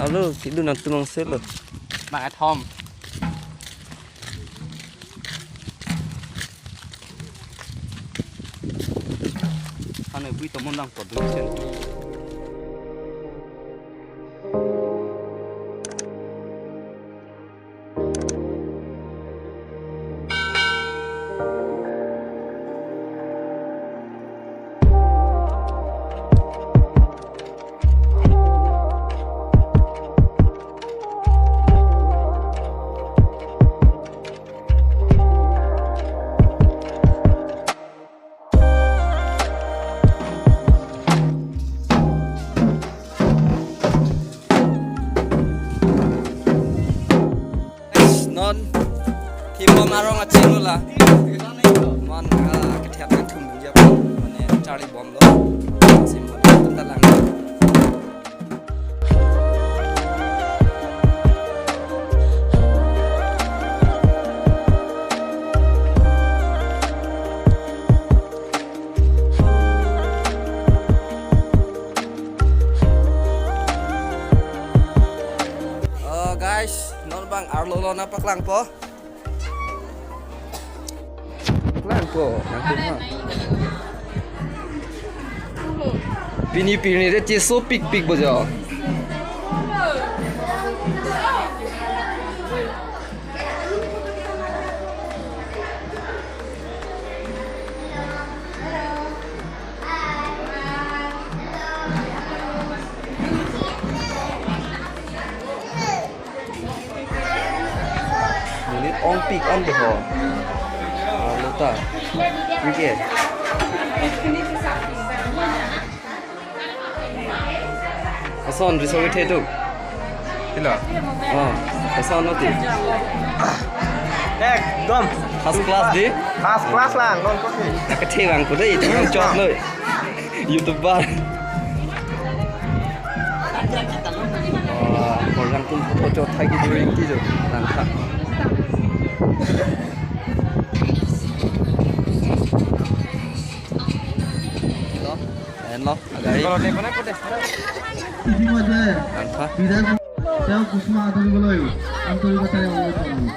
Alo, কিন্তু নাতো মাংসেল মাঙা থম 하네 부이 또 못랑 또 눈치. Non thibom arong aching la mon ka thap ka thum ya mane chari bom lo sim talang. Guys, non bang arlo lo na paklang po. Paklang po, nang pini pini re chi so pik pik bojo. On pick on the hall. Lota. Weekend. Asan resort hetu. Hello. Asan noti. Ekdom first class di. First class lang non kosi. Ka thewang ko dei thewang chot loi. YouTuber. Korang tum photo thagi during ti jo lang kha. ইতিমধ্যে তেওঁ কুষ্মা আদৰিবলৈ আন্তৰিকতাৰে অনুৰোধ জনালোঁ।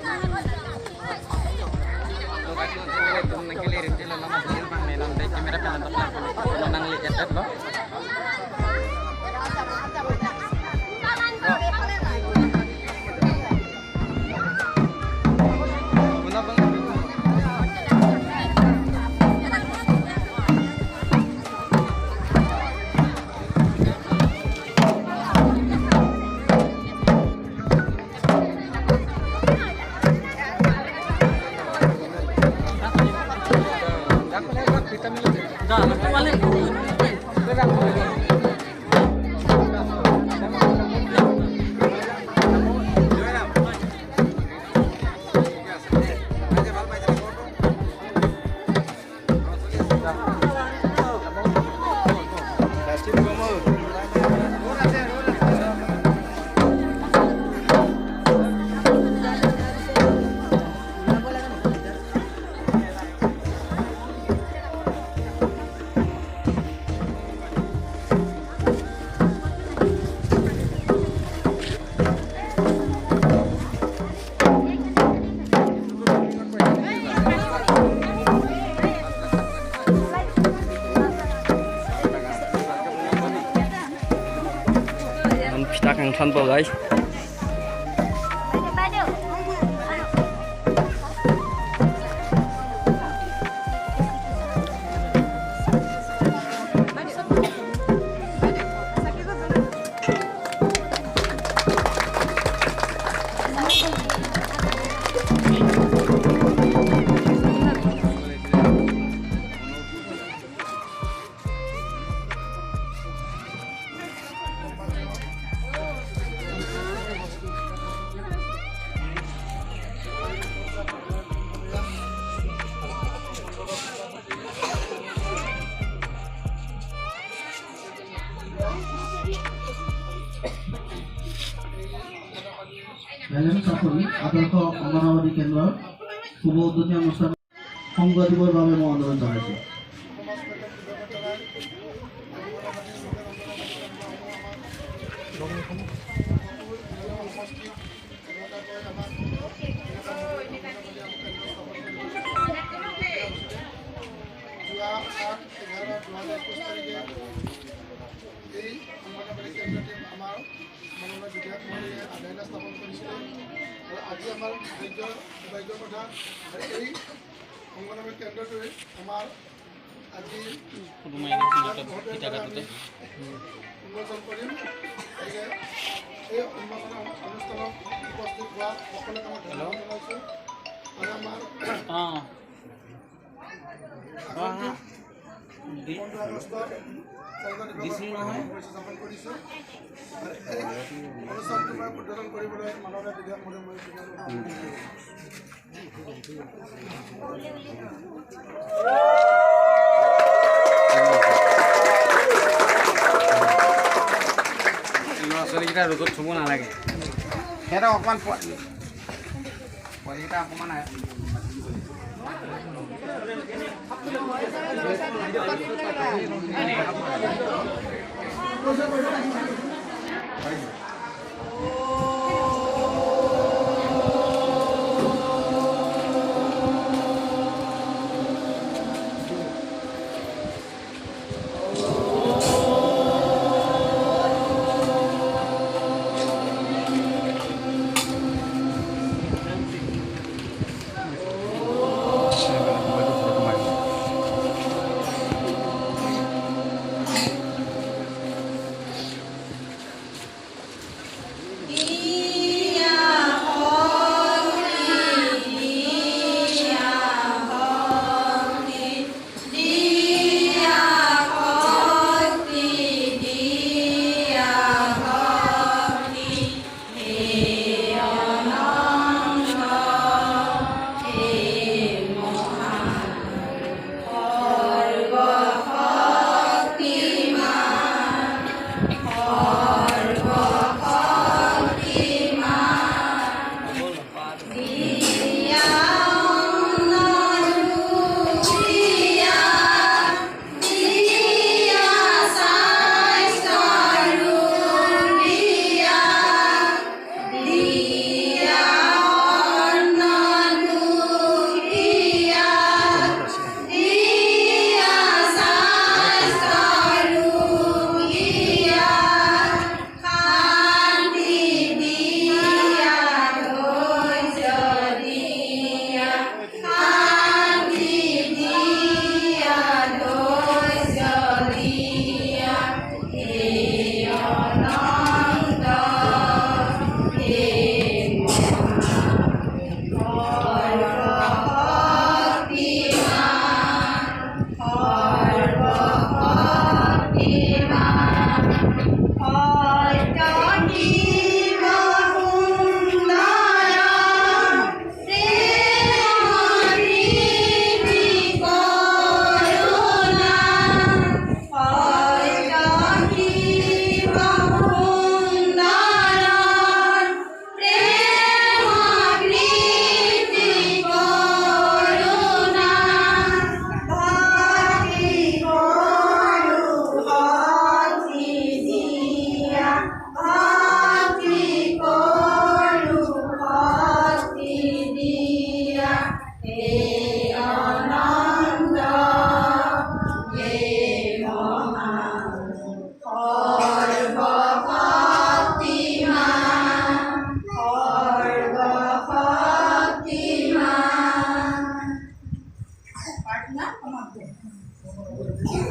Pita kang than po guys. Chapori আদৰ্শ অংগনৱাড়ী কেন্দ্ৰৰ শুভ উদ্বোধনী অনুষ্ঠান সংগ দিবৰ বাবে মই অনুৰোধ জনাইছোঁ। ধন্যবাদ জনাই অংগনাবাদী লোকেল অংগনাবাদী কেন্দ্ৰসমূহ আমাৰ সমষ্টিত এটাকৈ আমাৰ কেন্দ্ৰ স্থাপন কৰিছে। যোৱা 7/11/2021 তাৰিখে এই অংগনাবাদী কেন্দ্ৰটি আমাৰ মাননীয় বিধায়ক মহোদয়ে আধাৰশিলা স্থাপন কৰিছিলে আৰু আজি আমাৰ সৌভাগ্যৰ কথা আৰু এই অংগনাবাদী কেন্দ্ৰটোৱে আমাৰ আজি উন্মোচন কৰিম। গতিকে এই উন্মোচন অনুষ্ঠানত উপস্থিত হোৱা সকলোকে মই ধন্যবাদ জনাইছোঁ আৰু আমাৰ 15 আগষ্টত স্থাপন কৰিছোঁ আৰু এই অনুষ্ঠানটো মই উদ্বোধন কৰিবলৈ মাননীয় বিধায়ক মহোদয় মই ল'ৰা ছোৱালীকেইটা ৰ'দত থ'ব নালাগে, সিহঁতক অকণমান পোৱালিকেইটা অকণমান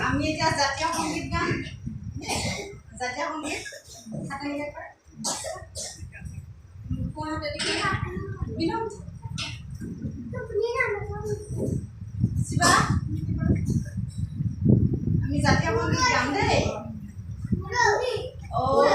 আমি এতিয়া জাতীয় সংগীত গাম। জাতীয় সংগীত শিৱা, আমি জাতীয় সংগীত গাম দেই। Oh,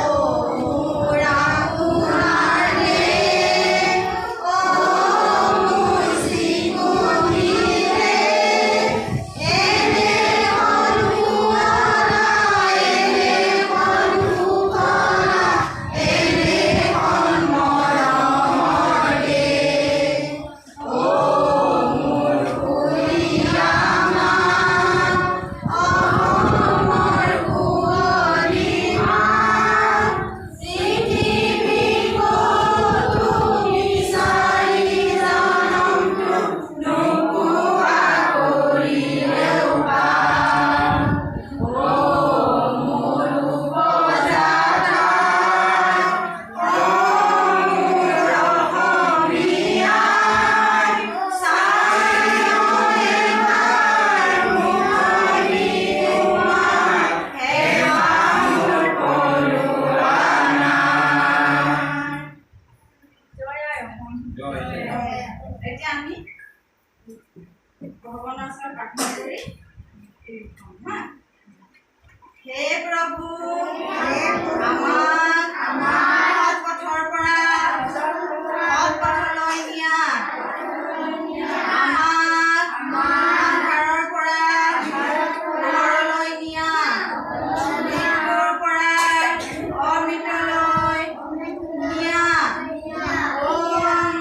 হে প্ৰভু, আমাক সৎ পথৰ পৰা সৎ পথলৈ নিয়া, আমাক আন্ধাৰৰ পৰা পোহৰলৈ নিয়া, মৃত্যুৰ পৰা অমৃতলৈ নিয়া। ওম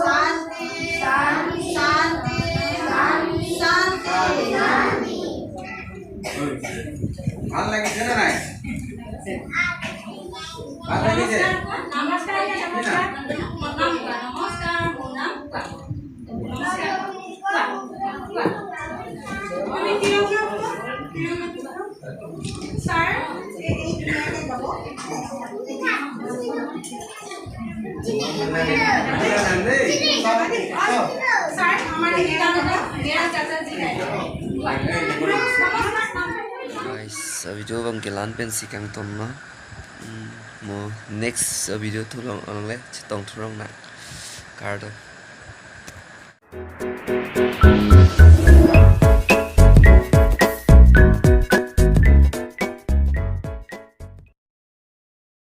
শান্তি শান্তি শান্তি। ভাল লাগিছে নে নাই? ভাল লাগিছে? নমস্কাৰ, নমস্কাৰ, নমস্কাৰ, নমস্কাৰ। কোৱা, আমি তিৰংগা, তিৰংগা। ছাৰ, এই ধুনীয়াকৈ গাব। দেই। ছাৰ, আমাৰ এই গান এটা মেৰা চাচাজী গায়। নমস্কাৰ। Guys, video bang kelan pen sikang tom no mo next video thulong angle chitong thurong na kardo.